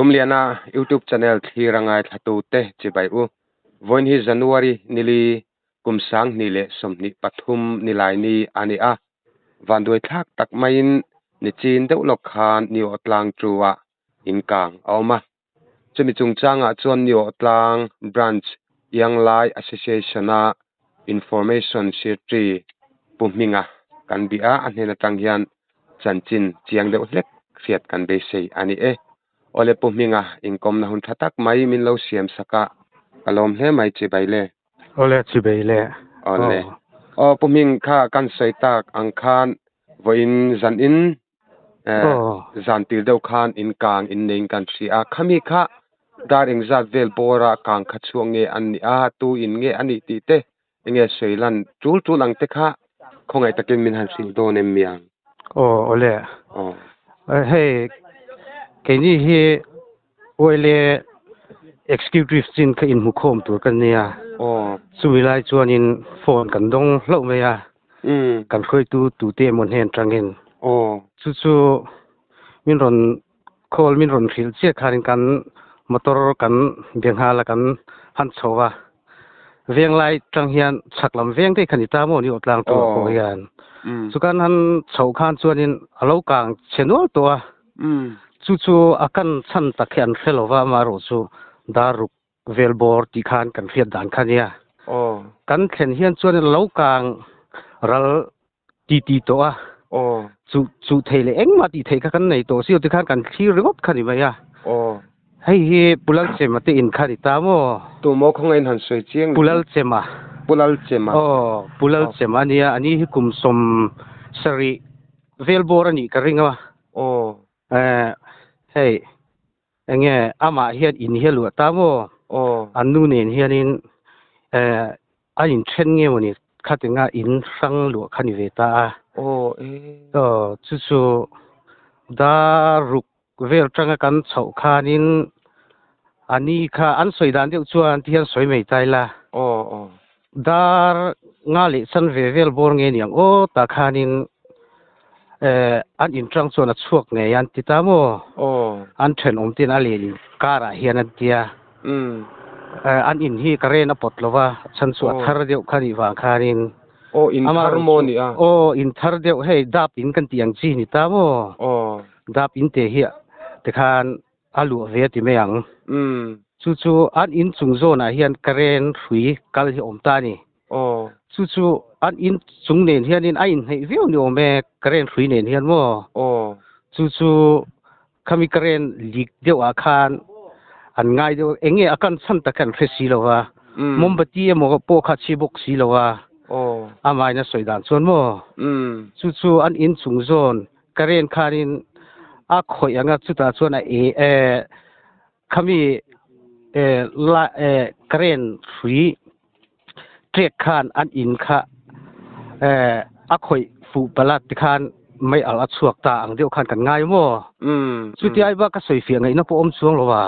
Rumliana YouTube channel thlir a ngaithla tute chibai u. Vawiin hi January nili kum 2023 nilaini a ni a. Vanduai thlak tak maiin nichin deuh lawk khan Niawh tlang chu-ah inkang a awm a. Chumi chungchangah chuan Niawh tlang Branch Young Lai Association-a Information Secretary Pu Hminga kan bih a, a hnen atang hian chanchin chiang deuh hlek hriat kan beisei a ni e. Awle Pu Hminga inkawmna hun tha tak mai min lo siam sak a, ka lawm hle mai chibai le. Awle chibai le. Awle. Aw Pu Hming kha kan sawi tak ang khan vawiin zan in zan tir deuh khan in kang in neiin kan hria a, khami kha dar engzat vel bawra kang kha chhuak nge an nih a, tu in nge a nih tih te enge sawi lan tul tul ang te kha khawngaih takin min han hrilh dawn em miang? Aw awle. Aw. Hei keini hi Oile Executive chin kha inhmukhawm tur kan nia. Aw. Chumi lai chuanin phone kan dawng hlauh mai a. Kan hruaitu tute emaw hnen tangin. Aw. Chu chu min rawn call min rawn hrilh chiah khanin kan motor kan be nghal a kan han chho a. Venglai tang hian chhak lam veng te kha ni ta maw ni aw tlang tur pawh hian. Chu kan han chhoh khan chuanin a lo kang chhe nual tawh a. Chu chu a kan chhan tak hi an hre lo va amaherawh chu dar ruk vel bawr tih khan kan hriat dan kha nia. Kan thlen hian chuan lo kang ral ti ti tawh a. Chu chu thei leh engmah tih theih kha kan nei tawh si lo tikhan kan thlir ringawt kha ni mai a. Hei hi Pu Lalchema te in kha ni ta maw? Tu maw khawngaih in han sawi chiang Pu Lalchema. Pu Lalchema. Aw, Pu Lalchema a nia. A ni hi kum 70 vel bawr a nih ka ring a. Aw. Eh, hei enge amah hian in hi a luah ta maw? Aw. An nu nen hianin eh a inthen nge mawni khatinga in hrang luah kha ni ve ta a. Aw e. Aw, chu chu dar ruk vel tanga kan chhoh khanin a ni kha an sawi dan deuh chuan ti hian sawi mai ta ila. Aw aw. Dar nga leh chan ve vel bawr nge niang aw tah khanin eh an inṭang chuan a chhuak ngei an ti ta maw? Aw. An ṭhenawm ten a len kar ah hian an tia. Eh an in hi current a pawt lo va, chhan chu a thar deuh kha nih vang khanin. Aw in thar maw ni a? Aw in thar deuh hei dap in kan tih ang chi ni ta maw? Aw. Dap in te hi tikhan a luah ve a ti mai ang. Chu chu an in chung zawnah hian current hrui kal hi a awm ta a ni. Aw. Chu chu an in chung nen hianin a inhneih viau ni awm e current hrui nen hian maw? Aw. Chu chu khami current leak deuhah khan an ngai deuh eng nge a kan chhan tak hian an hre si lo va. Mombati emaw pawh kha a chhi bawk si lo a. Aw. Amahin a sawi dan chuan maw? Chu chu an in chung zawn Current khanin a khawih anga chutah chuan a e eh khami eh la eh current hrui trek khan an in kha eh a khawih fuh palh a tikhan mei alh a chhuak ta ang deuh khan kan ngai maw? Chuti ai bak ka sawi fiah ngaihna pawh awm chuang lo a,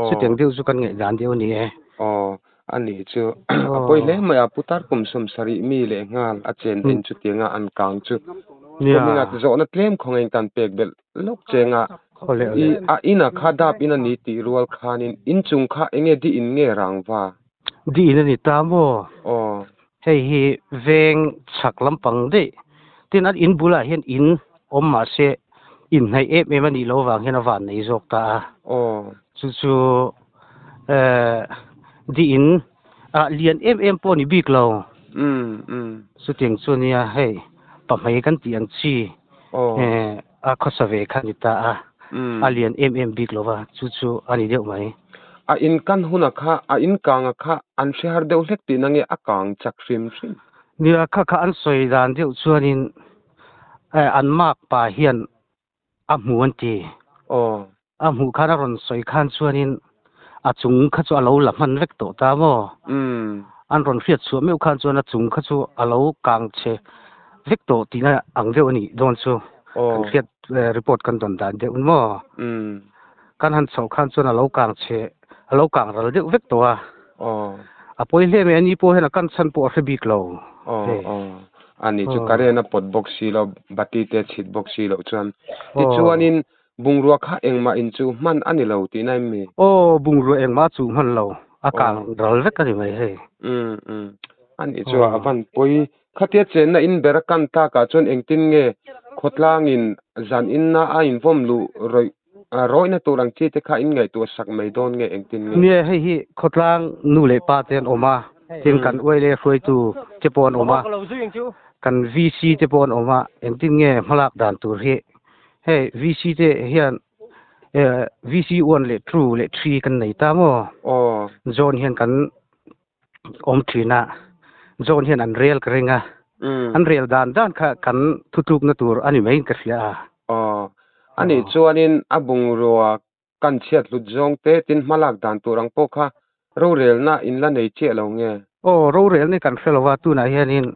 chutiang deuh chu kan ngaihdan deuh a ni e. Aw, a nih chu a pawi hle mai a, putar kum 70 mi leh nghal a chen en chutianga an kang chu kuminga zawhna tlem khawngin kan pek belh lawk cheng a, i a ina kha dap in a ni tih rual khanin inchung kha enge di in nge rang va? Di in a ni ta maw? Aw. Hei hi veng chhak lampang daih tin an in bulah hian in awm mahse inhnaih em em a nih loh avang hian a van nei zawk ta a. Aw. Chu chu eh di in ah lian em em pawh a ni bik lo. Umm umm. Chutiang chu a nia hei pahmei kan tih ang chi Aw. eh a khawsa ve kha a ni ta a. Umm. A lian em em bik lo va chu chu a ni deuh mai. A in kan huna kha a in kanga kha an hre har deuh hlek tihna nge a kang chak hrim hrim? Nia kha kha an sawi dan deuh chuanin eh an mak pa hian a hmu an ti. Aw. A hmuh khan a rawn sawi khan chuanin a chung kha chu a lo la hman vek tawh ta maw? Umm. An rawn hriat chhuah meuh khan chuan a chung kha chu a lo kang chhe vek tawh tihna ang deuh a nih dawn chu. Aw. Kan hriat report kan dawn dan deuh maw? Umm. Kan han chhoh khan chuan a lo kang chhe, a lo kang ral deuh vek tawh a. Aw. A pawi hle mai a, ni pawh hian a kan chhan pawh a hre bik lo. Aw, aw. A ni chu current a pawt bawk si lo, bati te a chhit bawk si loh chuan. Tichuanin. Bungrua kha engmah in chu hman a ni lo tihna em mi? Aw, bungrua engmah chu hman lo, a kang ral vek a ni mai hei. Umm umm, a nih chu a van pawi. Khatia chenna in ber a kan takah chuan engtin nge khawtlangin zan inna a invawm luh rawih rawihna tur ang chi te kha in ngaihtuah sak mai dawn nge engtin nge? Nia, hei hi khawtlang nu leh pa te an awm a, tin kan uaile hruaitu te pawh an awm a, kan VC te pawh an awm a, engtin nge hmalak dan tur hi Hei VC te hian VC 1 leh 2 leh 3 kan nei ta maw? Aw. John hian kan awm thin a, John hian an rel ka ring a, an rel dan dan kha kan thutlukna tur a ni maiin ka hria a. Aw. Anih chuanin a bungrua kan chhiat hlut zawng te tin hmalak dan tur ang pawh kha rorelna in la nei chiah lo nge? Aw, rorelna kan hre lo va, tunah hianin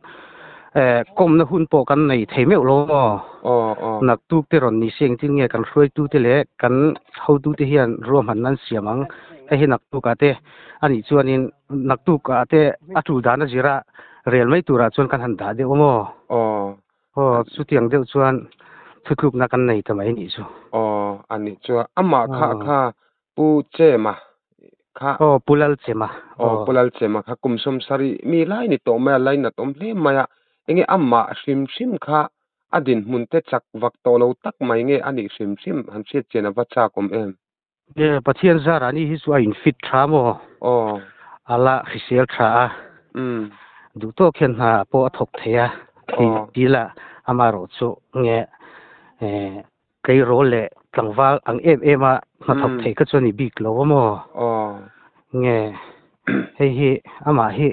kawmna hun pawh kan nei thei meuh lo maw? Aw, aw. Naktuk te rawn ni se engtin nge kan hruaitute leh kan hotute hian ruahmanna an siam ang? Hei hi naktukah te a nih chuanin naktukah te a tul dan a zira rel mai turah chuan kan han dah deuh maw? Aw. Aw, chutiang deuh chuan thutlukna kan nei ta mai nih chu. Aw, a nih chu. Amah kha kha Pu Chema kha. Aw, Pu Lal Chema. Aw, Pu Lal Chema kha kum sawmsarih mi lai ni tawh mai a, lainat awm hle mai a. Enge amah hrim hrim kha a dinhmun te chak vak tawh lo tak mai nge a nih hrim hrim han hriat chian a va chak awm em? Nge Pathian zarah ni hi chu a in fit tha maw? Aw. A la hrisel tha a. Umm. Duh tawk hian hna pawh a thawk thei a. Aw. Tih lah amaherawh chu nge tleirawl leh tlangval ang em em a hna thawk thei kha chu a ni bik lo a maw? Aw. Nge hei hi amah hi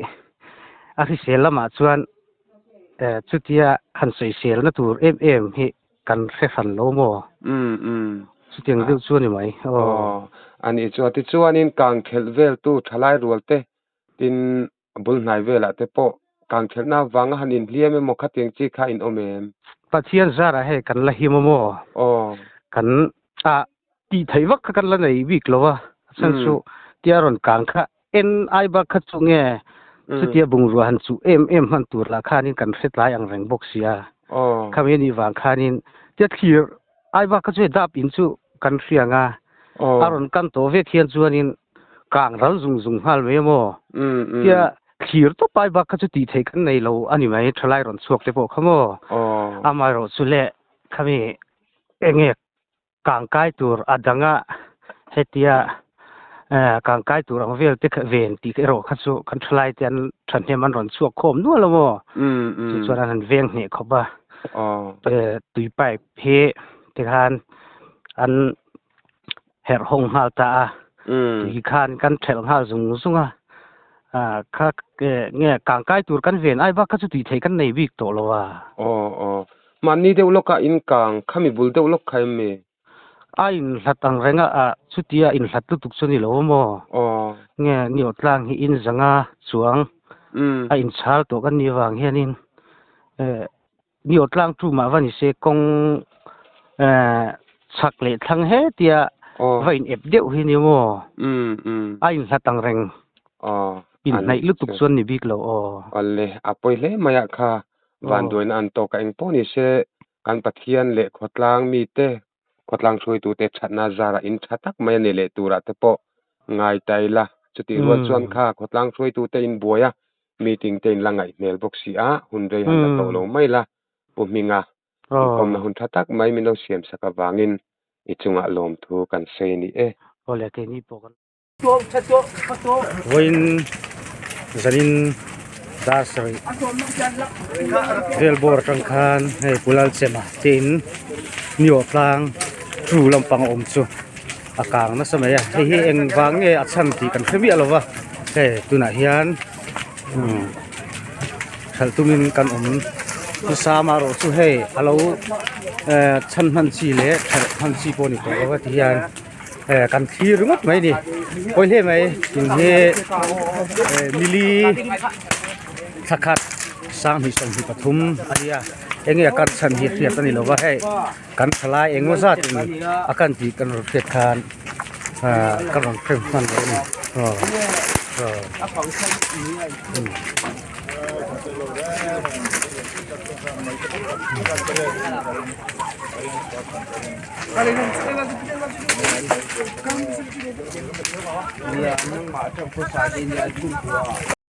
a hrisel lamah chuan chutia han sawiselna tur em em hi Kan hre hran lo maw? Umm umm. Chutiang deuh chu a ni mai. Aw. Aw. A nih chu a tichuanin kang khelh veltu thalai rual te tin bul hnai velah te pawh kang khelhna avanga han inhliam emaw khatiang chi kha in awm em? Pathian zarah hei kan la him a maw? Aw. Kan ah tih theih vak kha kan la nei bik lo a, a chhan chu tia rawn kang kha en ai bak kha chu nge chutia bungrua han chuh em em hman tur lah khanin kan hre tlai ang reng bawk sia, khami anih vang khanin tia thlir ai bak kha chu hei dap in chu kan hria ang a, a rawn kan tawh vek hian chuanin kang ral zung zung nghal mai emaw tia thlir tawp ai bak kha chu tih theih kan nei lo a ni mai thalai rawn chhuak te pawh kha maw amaherawhchu le khami enge Kangkai tur a dang a, hetia kangkai tur ang vel te ven tih erawh kha chu kan thalai te an thahnem an rawn chhuak khawm nual a maw? Chu chuan an han veng hneh khawp a, tui pipe hi tikhan an herh hawng nghal ta a, tui khan kan thelh nghal zung zung a, kha nge kangkai tur kan ven ai bak kha chu tih theih kan nei bik tawh lo a. Aw aw. Mahni deuh lawkah in kang, khami bul deuh lawk kha em mi? A inhlat ang reng a, ah chutia inhlat lutuk chu ni lo maw? Aw. Nge ni aw tlang hi in zanga chuang a inchhal tawh kan nih vang hianin eh ni aw tlang tu mah va ni se kawng eh chhak leh thlang hetia va in ep deuh hi ni maw? A inhlat ang reng. Aw. Inhnaih lutuk chuan ni bik lo aw. Awle, a pawi hle mai ah kha. Vanduaina an tawk a, eng pawh ni se kan Pathian leh khawtlang mite, khawtlang hruaitute thatna zarah in tha tak mai a ni leh turah te pawh ngai ta ila. Chutih rual chuan kha khawtlang hruaitute in buai a, meeting te in la ngaih hmel bawk si a, hun rei han la tawh lo mai la, Pu Hminga inkawmna hun tha tak mai min lo siam sak avangin i chungah lawmthu kan sawi a ni e. Awle keini pawh kan. Vawiin zanin dar sarih vel bawr atang khan hei Pulal Chema te in ni awh tlang chu lampang a awm chu a kang nasa mai a hei hi eng vang nge a chhan tih kan hre miah lo va hei tunah hian umm hralh tumin kan awm nasa amaherawh chu hei alo eh chhan hman chi leh hralh hman chi pawh a ni tawh lo va ti hian. Eh kan thlir ringawt mai a ni pawi hle mai tun hi eh mili thla khat sanghnih 23 a nia enge a kan chhan hi hriat a ni lova hei kan thalai engemaw zat in a kan tih kan rawn hriat khan ah ka rawn frame hman lo a ni aw aw.